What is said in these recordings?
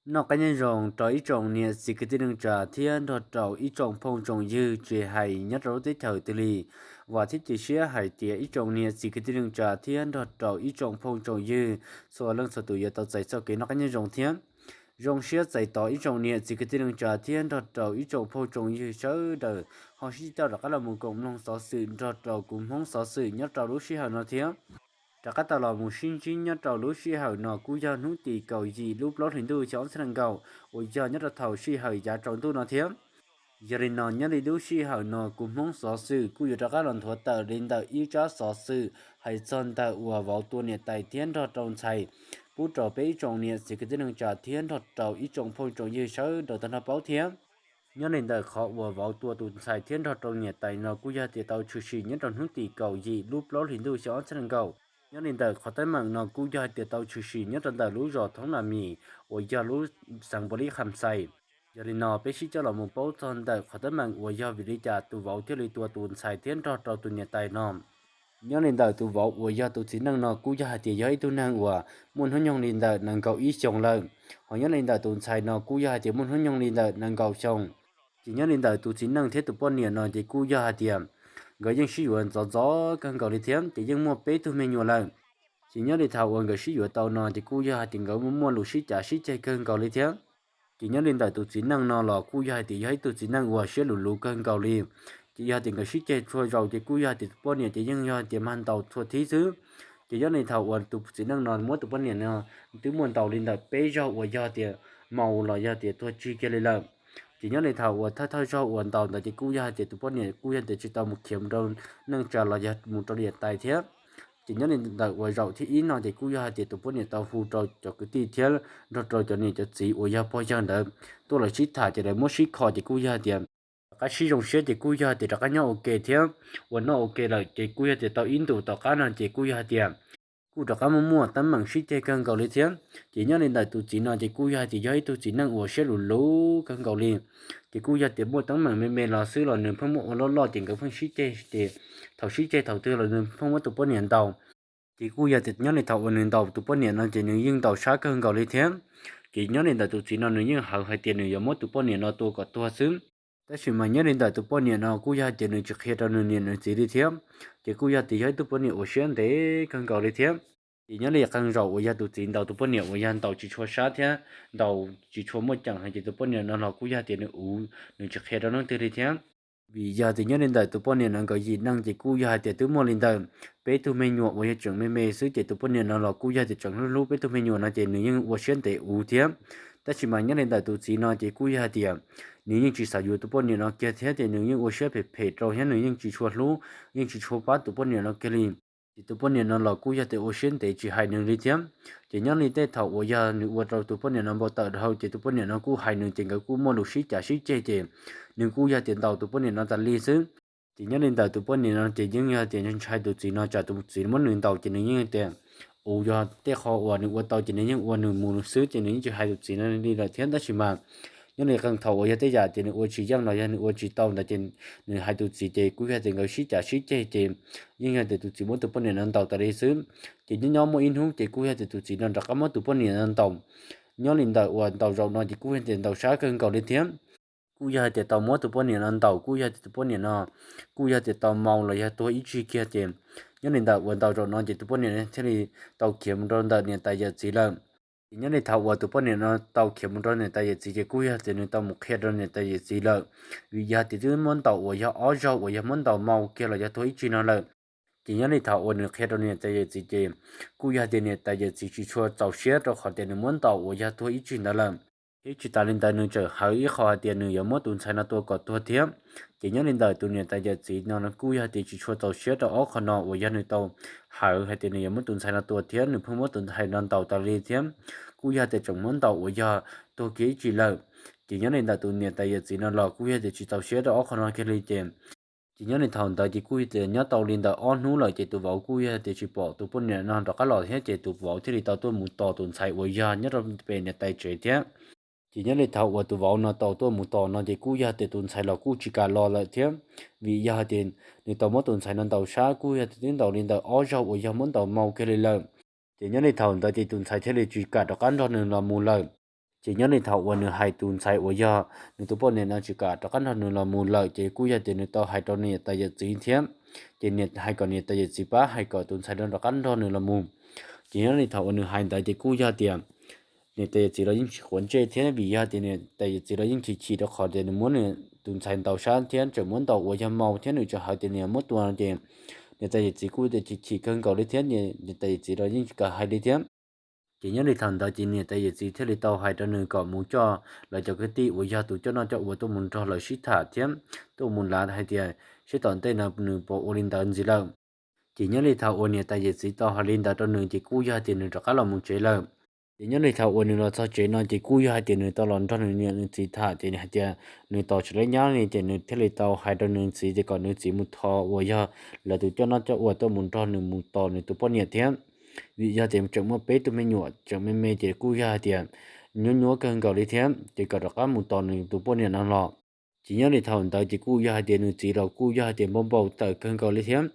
Noj qab nyob zoo rau ib tsoom niam txiv kwv tij neej tsa thiab nrog rau ib tsoom phooj tsoom ywg tsis hais nyob rau lub teb chaws twg li. Vam thiab cia siab hais tias ib tsoom niam txiv kwv tij neej tsa thiab nrog rau ib tsoom phooj tsoom ywg txhua leej txhua tus yuav tau txais txoj kev noj qab nyob zoo thiab zoo siab txais tos ib tsoom niam txiv kwv tij neej tsa thiab nrog rau ib tsoom phooj tsoom ywg sawv daws ho sib coj rov qab los mus koom mloog xov xwm nrog rau kuv Hmoob xov xwm nyob rau lub sij hawm no thiab. Rov qab tau los mus sib ntsib nyob rau lub sij hawm no kuj yog hnub tim kaum yim lub plaub hlis ntuj xyoo ob txhiab nees nkaum uas yog nyob rau thaum sij hawm yav tsaus ntuj no thiab. Yog li no nyob li lub sij hawm no kuv Hmoob xov xwm kuj yuav rov qab los nthuav tawm li ntawm ib tsab xov xwm hais txog ntawm uas vauv tua niam tais thiab nrog rau ntxhais pub rau peb ib tsoom niam txiv kwv tij neej tsa thiab nrog rau ib tsoom phooj tsoom ywg sawv daws tau nrog paub thiab. Nyob li ntawm qhov uas vauv tua tus ntxhais thiab nrog rau niam tais no kuj yog tias tau tshwm sim nyob rau hnub tim kaum yim lub plaub hlis ntuj xyoo ob txhiab nees nkaum. Nyob li ntawm qhov teeb meem no kuj yog hais tias tau tshwm sim nyob rau ntawm lub zos Thoob Nas Mis uas yog lub xeev Npaus Lis Kham Xais. Yog li no peb sib coj los mus paub txog ntawm qhov teeb meem uas yog vim li cas tus vauv thiaj li tua tus ntxhais thiab nrog rau tus niam tais no. Nyob li ntawm tus vauv uas yog tus txiv neej no kuj yog hais tias yog ib tug neeg uas muaj hnub nyoog li ntawm nees nkaum ib xyoos lawm, ho nyob li ntawm tus ntxhais no kuj yog hais tias muaj hnub nyoog li ntawm nees nkaum xyoo. Ces nyob li ntawm tus txiv neej thiab tus poj niam no ces kuj yog hais tias nkawd yeej sib yuav ntxov ntxov kawg nkaus li thiab ces yeej muaj peb tug me nyuam lawm. Ces nyob li thaum uas nkawd sib yuav tau no ces kuj yog hais tias nkawd muaj muaj lus sib cav sib ceg kawg nkaus li thiab. Ces nyob li ntawm tus txiv neej no los kuj yog hais tias yog ib tug txiv neej uas siab luv luv kawg nkaus li. Ces yog hais tias nkawd sib ceg txhua zaus ces kuj yog hais tias tus poj niam ces yeej yog hais tias mag ntaus txhua thib xwb. Ces nyob li thaum uas tus txiv neej no muab tus poj niam no twb muaj ntaus li ntawm peb zaug uas yog tias mus los yog tias tuag tsig kiag li lawm. Ces nyob li thaum uas thawj thawj zaug uas ntaus ntawd ces kuj yog hais tias tus poj niam kuj yog tias tsis tau mus khiav mus rau neej tsa los yog mus rau niam tais thiab. Ces nyob li ntawm uas zaum thib ib no ces kuj yog hais tias tus poj niam tau hu rau cov kwv tij thiab nrog rau cov niam cov txiv uas yog pog yawg ntawd tuaj los sib tham ces lawv muab sib kho ces kuj yog hais tias rov qab sib zoo siab ces kuj yog hais tias rov qab nyob ua ke thiab. Uas noj ua ke lawm ces kuj yog tias tau ib ntus tom qab no ces kuj yog hais tias kuj rov qab muaj muaj teeb meem sib ceg kawg nkaus li thiab. Ces nyob li ntawm tus txiv no ces kuj yog hais tias yog ib tug txiv neej uas siab luv luv kawg nkaus li. Ces kuj yog tias muaj teeb meem me me los xwb los nws pheej muab ua loj loj ces nkawd pheej sib ceg ces thaum sib ceg thaum twg los nws pheej muab tus poj niam ntaus. Ces kuj yog tias nyob li thaum uas nws ntaus tus poj niam no ces nws yeej ntaus sab kawg nkaus li thiab. Ces nyob li ntawm tus txiv no nws yeej hawv hais tias nws yuav muab tus poj niam no tua kom tuag xwb. Tab sis mas nyob li ntawm tus poj niam no kuj yog hais tias nws tsis qhia rau nws niam nws txiv li thiab. Ces kuj yog tias yog ib tug poj niam uas siab ntev kawg nkaus li thiab. Ces nyob li qee zaum uas yog tus txiv ntaus tus poj niam uas yog ntaus tsis tshua sab thiab ntaus tsis tshua muaj ceem heev ces tus poj niam no los kuj yog tias nws uv nws tsis qhia rau leej twg li thiab. Vim yog tias nyob li ntawm tus poj niam no nkawd yim neej ces kuj yog hais tias twb muaj li ntawm peb tug me nyuam uas yog tseem me me xwb ces tus poj niam no los kuj yog tias tseem hlub hlub peb tug me nyuam no ces nws yeej ua siab ntev uv thiab. Tab sis mas nyob li ntawm tus txiv no ces kuj yog hais tias nws yeej tsis xav yuav tus poj niam no kiag thiab ces nws yeej ua siab phem phem rau thiab nws yeej tsis tshua hlub, yeej tsis tshua pab tus poj niam no kiag li. Ces tus poj niam no los kuj yog tias ua siab ntev tsis hais nws li thiab. Ces nyob li tej thaum uas yog nws ua rau tus poj niam no npau taws dhau ces tus poj niam no kuj hais nws ces nkawd kuj muaj lus sib cav sib ceg ces nws kuj yog tias ntaus tus poj niam no tas li xwb. Ces nyob li ntawm tus poj niam no ces yeej yog tias ntshai tus txiv no tsam tus txiv muab nws ntaus ces nws yeej tias uv yog tej qho uas nws ua tau ces nws yeej ua nws mus xwb ces nws yeej tsis hais tus txiv no li lawm thiab. Tab sis mas nyob li qee thaum uas yog tej yam ces nws ua tsis yeej los yog nws ua tsis tau ntawd ces nws hais tus txiv ces kuj yog tias nkawd sib cav sib ceg ces yeej yog tias tus txiv muab tus poj niam no ntaus tas li xwb. Ces nyob nyob muaj ib hnub ces kuj yog tias tus txiv no rov qab muab tus poj niam no ntaus. Nyob li ntawm uas ntaus zaum no ces kuj yog tias ntaus sab kawg nkaus li thiab. Kuj yog hais tias tau muab tus poj niam no ntaus kuj yog tias tus poj niam no kuj yog tias tau mus los yog tuag ib tsig kiag ces nyob li ntawm uas ntaus zaum no ces tus poj niam thiaj li tau khiav mus rau ntawm niam tais yawm txiv lawm. Ces nyob li thaum uas tus poj niam no tau khiav mus rau niam tais yawm txiv ces kuj yog tias nws tau mus qhia rau niam tais yawm txiv lawm. Vim yog tias twb muab ntaus uas yog ob zaug uas yog muab ntaus mus kiag los yog tuag ib tsig no lawm. Ces nyob li thaum uas nws qhia rau niam tais yawm txiv ces kuj yog tias niam tais yawm txiv tsis tshua txaus siab rau qhov tias nws muab ntaus uas yog tuag ib tsig ntawd lawm. Thiab tsis tas li ntawd nws tseem hawv ib qho hais tias nws yuav muab tus ntxhais no tua kom tuag thiab. Ces nyob li ntawm tus niam tais yawm txiv no kuj yog tias tsis tshua txaus siab rau ob qho no uas yog nws tau hawv hais tias nws yuav muab tus ntxhais no tua thiab nws pheej muab tus ntxhais no ntaus tas li thiab. Kuj yog tias tseem muab ntaus uas yog tuag kiag ib tsig lawm. Ces nyob li ntawm tus niam tais yawm txiv no los kuj yog tias tsis txaus siab rau ob qho no kiag li ces ces nyob li thaum ntawd ces kuj yog tias nyob tau li ntawm ob hnub lawm ces tus vauv kuj yog tias tsis pom tus poj niam no rov qab los thiab ces tus vauv thiaj li tau tuaj mus tos tus ntxhais uas yog nyob rau pem niam tais tsev thiab. Ces nyob li thaum uas tus vauv no tau tuaj mus tos no ces kuj yog tias tus ntxhais los kuj tsis kam los lawm thiab. Vim yog hais tias nws tau muab tus ntxhais no ntaus sab kuj yog tias twb ntaus li ntawm ob zaug uas yog muab ntaus mus kiag li lawm. Ces nyob li thaum ntawd ces tus ntxhais thiaj li tsis kam rov qab nrog nws los mus lawm. Ces nyob li thaum uas nws hais tus ntxhais uas yog nws tus poj niam no tsis kam rov qab nrog nws los mus lawm ces kuj yog tias nws tau hais rau niam tais yawm txiv thiab. Ces niam hais kom niam tais yawm txiv pab hais kom tus ntxhais no rov qab nrog nws los mus. Ces nyob li thaum uas nws hais ntawd ces kuj yog tias niam tais yawm txiv los yeej tsis quav ntsej thiab, vim yog tias niam tais yawm txiv los yeej chim chim rau qhov tias nws muab nws tus ntxhais ntaus sab thiab tseem muab ntaus uas yog mau thiab nws tseem hawv tias nws muab tua no ces niam tais yawm txiv kuj tias chim chim kawg nkaus li thiab, niam tais yawm txiv los yeej tsis kam hais li thiab. Ces nyob li thaum ntawd ces niam tais yawm txiv thiaj li tau hais rau nws kom mus coj lawv cov kwv tij uas yog tus coj noj coj ua tuaj mus nrog lawv sib tham thiab tuaj mus lav hais tias seb tom ntej no nws puas ua li ntawd ntxiv lawm. Ces nyob li thaum uas niam tais yawm txiv tau hais li ntawd rau nws ces kuj yog hais tias nws rov qab los mus tsev lawm. Ces nyob li thaum uas nws los txog tsev no ces kuj yog hais tias nws tau los nrog nws niam nws txiv tham ces hais tias nws tos tsis laib nyab li ces nws thiaj li tau hais rau nws txiv tias kom nws txiv mus thov uas yog lawv tus coj noj coj ua tuaj mus nrog nws mus tos nws tus poj niam thiab. Vim yog tias tseem muaj peb tug me nyuam tseem me me ces kuj yog hais tias nyuab nyuab kawg nkaus li thiab ces kom rov qab mus tos nws tus poj niam no los. Ces nyob li thaum ntawd ces kuj yog hais tias nws txiv los kuj yog hais tias npau npau taws kawg nkaus li thiab,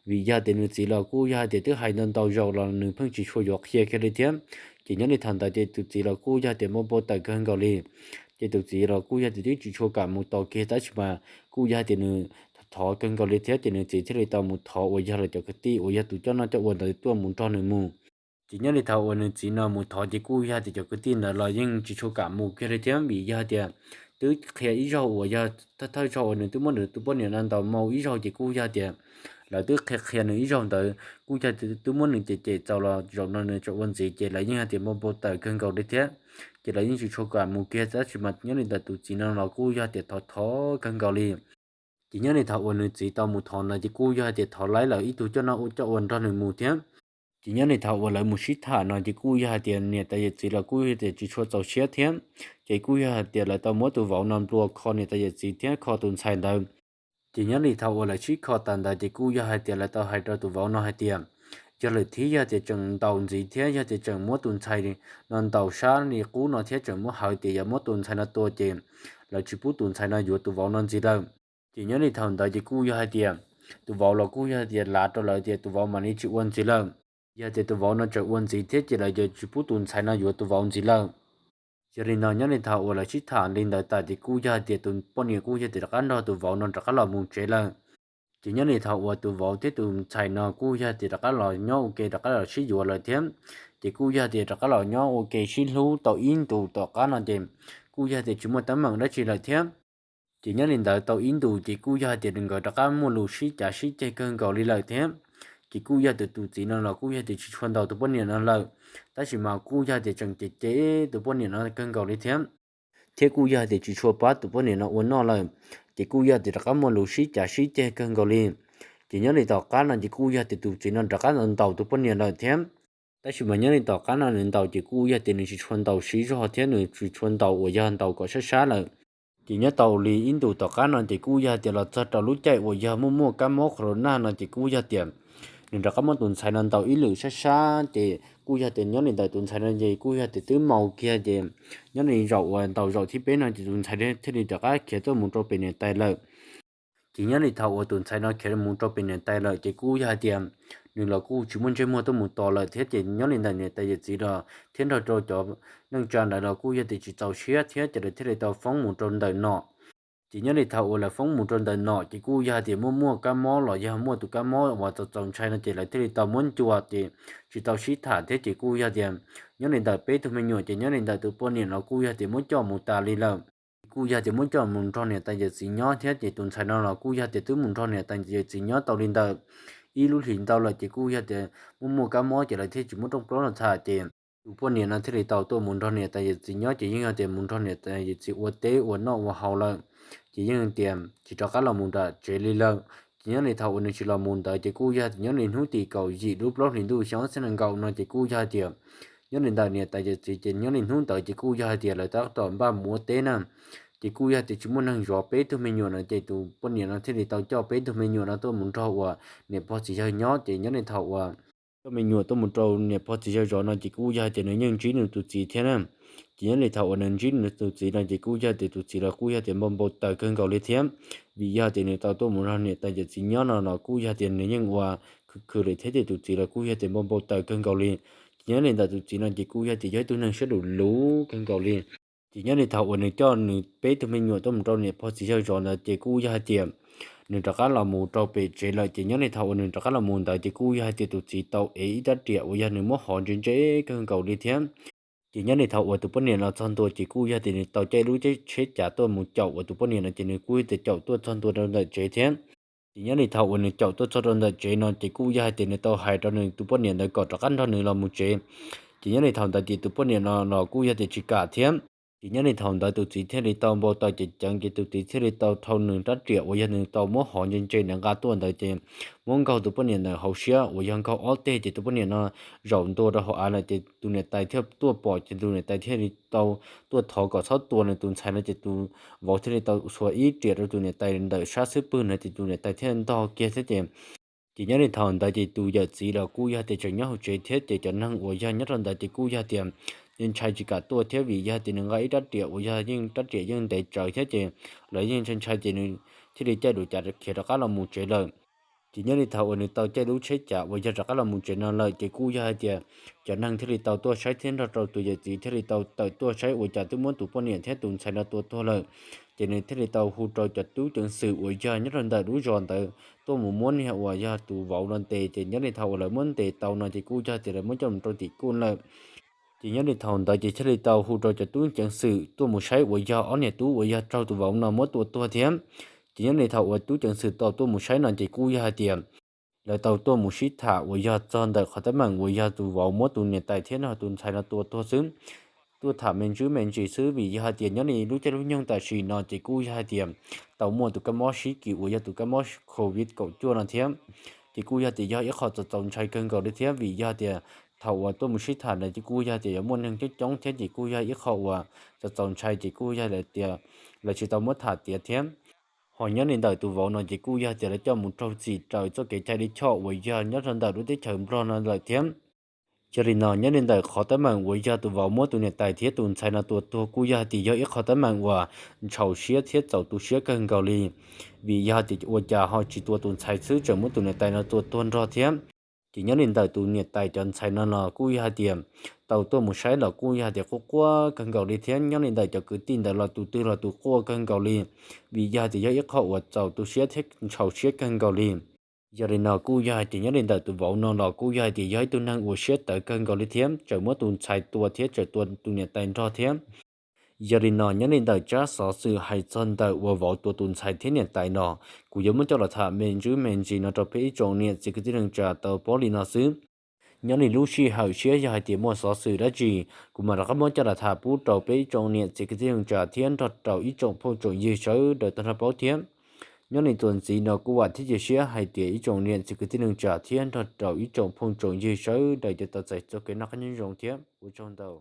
vim yog tias nws txiv los kuj yog hais tias twb hais ntau ntau zaus los nws pheej tsis tshua yuav qhia kiag li thiab. Ces nyob li thaum ntawd ces tus txiv los kuj yog hais tias npau npau taws kawg nkaus li. Ces tus txiv los kuj yog tias twb tsis tshua kam mus tos kiag tab sis mas kuj yog hais tias nws thov kawg nkaus li thiab ces nws txiv thiaj li tau mus thov uas yog lawv cov kwv tij uas yog tus coj noj coj ua ntawd tuaj mus nrog nws mus. Ces nyob li thaum uas nws txiv no mus thov ces kuj yog hais tias cov kwv tij ntawd los yeej tsis tshua kam mus kiag li thiab, vim yog hais tias twb qhia ib zaug uas yog thawj thawj zaug uas nws twb muab nws tus poj niam no ntaus mus ib zaug ces kuj yog hais tias lawv twb qhia qhia nws ib zaug ntawd kuj yog twb muab nws cem cem txaus los zaum no nws tseem ua ntxiv ces lawv yeej hais tias npau npau taws kawg nkaus li thiab. Ces lawv yeej tsis tshua kam mus kiag tab sis mas nyob li ntawm tus txiv no los kuj yog hais tias thov thov kawg nkaus li. Ces nyob li thaum uas nws txiv tau mus thov ntawd ces kuj yog hais tias thov laib lawv ib tug coj noj coj ua nrog nws mus thiab. Ces nyob li thaum uas lawv mus sib tham no ces kuj yog hais tias niam tais yawm txiv los kuj yog tias tsis tshua txaus siab thiab. Ces kuj yog hais tias lawv tau muab tus vauv no nplua kho niam tais yawm txiv thiab kho tus ntxhais ntawd. Ces nyob li thaum uas lawv sib kho tas ntawd ces kuj yog hais tias lawv tau hais rau tus vauv no hais tias yog lawm thiab yog tias tseem ntaus ntxiv thiab yog tias tseem muab tus ntxhais no ntaus sab li qub no thiab tseem muab hawv tias yuav muab tus ntxhais no tua ces lawv tsis pub tus ntxhais no yuav tus vauv no ntxiv lawm. Ces nyob li thaum ntawd ces kuj yog hais tias tus vauv los kuj yog hais tias lav rau lawv tias tus vauv mam li tsis ua ntxiv lawm. Yog tias tus vauv no tseem ua ntxiv thiab ces lawv yuav tsis pub tus ntxhais no yuav tus vauv ntxiv lawm. Yog li no nyob li thaum uas lawv sib tham li ntawd tas ces kuj yog hais tias tus poj niam kuj yog tias rov qab nrog tus vauv no rov qab los mus tsev lawm. Ces nyob li thaum uas tus vauv thiab tus ntxhais no kuj yog tias rov qab los nyob ua ke rov qab los sib yuav lawm thiab. Ces kuj yog tias rov qab los nyob ua ke sib hlub tau ib ntus tom qab no ces kuj yog tias tsis muaj teeb meem dab tsi lawm thiab. Ces nyob li ntawd tau ib ntus ces kuj yog hais tias nkawd rov qab muaj lus sib cav sib ceg kawg nkaus li lawm thiab. Ces kuj yog tias tus txiv no los kuj yog tias tsis tshua ntaus tus poj niam no lawm, tab sis mas kuj yog tias tseem cem cem tus poj niam no kawg nkaus li thiab. Thiab kuj yog tias tsis tshua pab tus poj niam no ua noj lawm, ces kuj yog tias rov qab muaj lus sib cav sib ceg kawg nkaus li. Ces nyob li tom qab no ces kuj yog tias tus txiv no rov qab ntaus tus poj niam lawm thiab. Tab sis mas nyob li tom qab no nws ntaus ces kuj yog tias nws tsis tshua ntaus siv zog thiab nws tsis tshua ntaus uas yog ntaus kom sab sab lawm. Ces nyob tau li ib ntus tom qab no ces kuj yog tias los txog rau lub caij uas yog muaj muaj kab mob corona no ces kuj yog tias nws rov qab muab tus ntxhais no ntaus ib lwm sab sab ces kuj yog tias nyob li ntawm tus ntxhais no ces kuj yog tias twb maus kiag ces nyob li zaum uas ntaus zaum thib peb no ces tus ntxhais thiaj li rov qab khiav tuaj mus rau pem niam tais lawm. Ces nyob li thaum uas tus ntxhais no khiav mus rau pem niam tais lawm ces kuj yog hais tias nws los kuj tsis muaj ntsej muag tuaj mus tos lawm thiab ces nyob li ntawm niam tais yawm txiv los thiab nrog rau cov neej tsa ntawd los kuj yog tias tsis txaus siab thiab ces lawv thiaj li tau foob mus rau ntawm nom. Ces nyob li thaum uas lawv foob mus rau ntawm nom ces kuj yog hais tias muaj muaj kab mob los yog muaj tus kab mob uas txaus txaus ntshai no ces lawv thiaj li tau muab ncua ces tsis tau sib tham thiab ces kuj yog tias nyob li ntawm peb tug me nyuam ces nyob li ntawm tus poj niam los kuj yog tias muab coj mus tas li lawm. Kuj yog tias muab coj mus nrog niam tais yawm txiv nyob thiab ces tus ntxhais no los kuj yog tias twb mus nrog niam tais yawm txiv nyob tau li ntawm ib lub hlis ntau lawm ces kuj yog tias muaj muaj kab mob ces lawv thiaj tsis muab rooj plaub no txham ces tus poj niam no thiaj li tau tuaj mus nrog niam tais yawm txiv nyob ces yeej yog tias mus nrog niam tais yawm txiv ua teb ua noj ua haus lawm. Ces yeej tias tsis rov qab los mus nram tsev li lawm. Ces nyob li thaum uas nws tsis los mus ntawd ces kuj yog tias nyob li hnub tim kaum yim lub plaub hlis ntuj xyoo ob txhiab nees nkaum no ces kuj yog hais tias nyob li ntawm niam tais yawm txiv ces nyob li hnub ntawd ces kuj yog hais tias lawv tab tom npaj mus ua teb na. Ces kuj yog tias tsis muaj neeg zov peb tug me nyuam no ces tus poj niam no thiaj li tau coj peb tug me nyuam no tuaj mus nrog uas niam pog txiv yawg nyob ces nyob li thaum uas coj me nyuam tuaj mus rau niam pog txiv yawg zov no ces kuj yog hais tias nws yeej ntsib nws tus txiv thiab na. Ces nyob li thaum uas nws ntsib nws tus txiv no ces kuj yog tias tus txiv los kuj yog tias npau npau taws kawg nkaus li thiab, vim yog tias nws tau tuaj mus nrog niam tais yawm txiv nyob no los kuj yog tias nws yeej ua khwv khwv lawm thiab ces tus txiv los kuj yog tias npau npau taws kawg nkaus li. Ces nyob li ntawm tus txiv no ces kuj yog tias yog ib tug neeg siab lus luv kawg nkaus li. Ces nyob li thaum uas nws coj nws peb tug me nyuam tuaj mus rau niam pog txiv yawg zov ntawd ces kuj yog hais tias nws rov qab los mus rau pem tsev lawm. Ces nyob li thaum uas nws rov qab los mus ntawd ces kuj yog hais tias tus txiv tau ev ib rab riam uas yog nws muab hov ntse ntse kawg nkaus li thiab. Ces nyob li thaum uas tus poj niam los txog ntua ces kuj yog tias nws tau caij lub tsheb cav tuaj mus caum uas tus poj niam no ces nws kuj yog tias caum tuaj txog ntua rau ntawm tsev thiab. Ces nyob li thaum uas nws caum tuaj txog rau ntawm tsev no ces kuj yog hais tias nws tau hais rau nws tus poj niam ntawd kom rov qab nrog nws los mus tsev. Ces nyob li thaum ntawd ces tus poj niam no los kuj yog tias tsis kam thiab. Ces nyob li thaum ntawd tus txiv thiaj li tau npau taws ceev ceev ces tus txiv thiaj li tau rhau nws rab riam uas yog nws tau muab hov ntse ntse nws nqa tuaj ntawd ces muab nkaug tus poj niam ntawd hauv siab uas yog nkaug ob teg ces tus poj niam no zaum ntua rau hauv av lawm ces tus niam tais thiaj tuaj pom ces tus niam tais thiaj li tau tuaj thov kom txhob tua nws tus ntxhais no ces tus vauv thiaj li tau xuas ib riam rau tus niam tais ntawm sab xub pwg no ces tus niam tais thiaj ntog kiag thiab ces ces nyob li thaum ntawd ces tus yawm txiv los kuj yog tias tseem nyob hauv tsev thiab ces cov neeg uas yog nyob rau ntawd ces kuj yog tias ntshai tsis kam tuaj thiab vim yog tias nws nqa ib rab riam uas yog yeej rab riam yeej ntev tsawv thiab ces lawv yeej ntshai ntshai ces nws thiaj li caij lub cav khiav rov qab los mus tsev lawm. Ces nyob li thaum uas nws tau caij lub tsheb cav uas yog rov qab los mus tsev no lawm ces kuj yog hais tias cov neeg thiaj li tau tuaj saib thiab nrog rau tus yawm txiv thiaj li tau tawm tuaj saib ua cas twb muab tus poj niam thiab tus ntxhais no tua tuag lawm. Ces nws thiaj li tau hu rau cov tub ceev xwm uas yog nyob rau ntawm lub zos ntawd tuaj mus muab niag uas yog tus vauv no ntes ces nyob li thaum uas lawv muab ntes tau no ces kuj yog tias lawv muab coj mus rau tim kuj lawm. Ces nyob li thaum ntawd ces thiaj li tau hu rau cov tub ceev xwm tuaj mus saib uas yog ob niam tub uas yog raug tus vauv no muab tua tuag thiab. Ces nyob li thaum uas tub ceev xwm tau tuaj mus saib no ces kuj yog hais tias lawv tau tuaj mus sib tham uas yog txog ntawm qhov teeb meem uas yog tus vauv muab tus niam tais thiab no tus ntxhais no tua tuag xwb. Tuaj tham me ntsis me ntsis xwb vim yog hais tias nyob li lub caij lub nyoog tam sim no ces kuj yog hais tias tau muaj tus kab mob sib kis uas yog tus kab mob covid kaum cuaj no thiab. Ces kuj yog tias yog ib qho txaus txaus ntshai kawg nkaus li thiab vim yog tias thaum uas tuaj mus sib tham ntawd ces kuj yog tias yuav muaj neeg coob coob thiab ces kuj yog ib qho uas txaus txaus ntshai ces kuj yog tias lawv tsis tau muab tham tiav thiab. Ho nyob li ntawm tus vauv no ces kuj yog tias lawv coj mus raug txim raws txoj kev cai lij choj uas yog nyob rau ntawm lub teb chaws Nplog no lawm thiab. Yog li no nyob li ntawm qhov teeb meem uas yog tus vauv muab tus niam tais thiab tus ntxhais no tua tuag kuj yog hais tias yog ib qho teeb meem uas ntxhov siab thiab txaus tu siab kawg nkaus li. Vim yog hais tias ua cas ho tsis tua tus ntxhais xwb tseem muab tus niam tais no tua tuag nrog thiab. Ces nyob li ntawm tus niam tais cov ntxhais no los kuj yog hais tias tau tuaj mus saib los kuj yog hais tias quaj quaj kawg nkaus li thiab nyob li ntawm cov kwv tij ntawd los tus twg los tus quaj kawg nkaus li. Vim yog hais tias yog ib qho uas txaus tu siab thiab ntxhov siab kawg nkaus li. Yog li no kuj yog hais tias nyob li ntawm tus vauv no los kuj yog hais tias yog ib tug neeg uas siab tawv kawg nkaus li thiab tseem muab tus ntxhais tua thiab tseem tua tus niam tais nrog thiab. Yog li no nyob li ntawm tsab xov xwm hais txog ntawm uas vauv tua tus ntxhais thiab niam tais no, kuv yuav muab coj los tham me ntsis me ntsis no rau peb ib tsoom niam txiv kwv tij neej tsa tau paub li no xwb. Nyob li lub sij hawm siab yog hais tias muaj xov xwm dab tsi, kuv mam rov qab muab coj los tham pub rau peb ib tsoom niam txiv kwv tij neej tsa thiab nrog rau ib tsoom phooj tsoom ywg sawv daws tau nrog paub thiab. Nyob li txuas ntxiv no kuj vam thiab cia siab hais tias ib tsoom niam txiv kwv tij neej tsa thiab nrog rau ib tsoom phooj tsoom ywg sawv daws yuav tau txais txoj kev noj qab nyob zoo thiab ua tsaug ntau.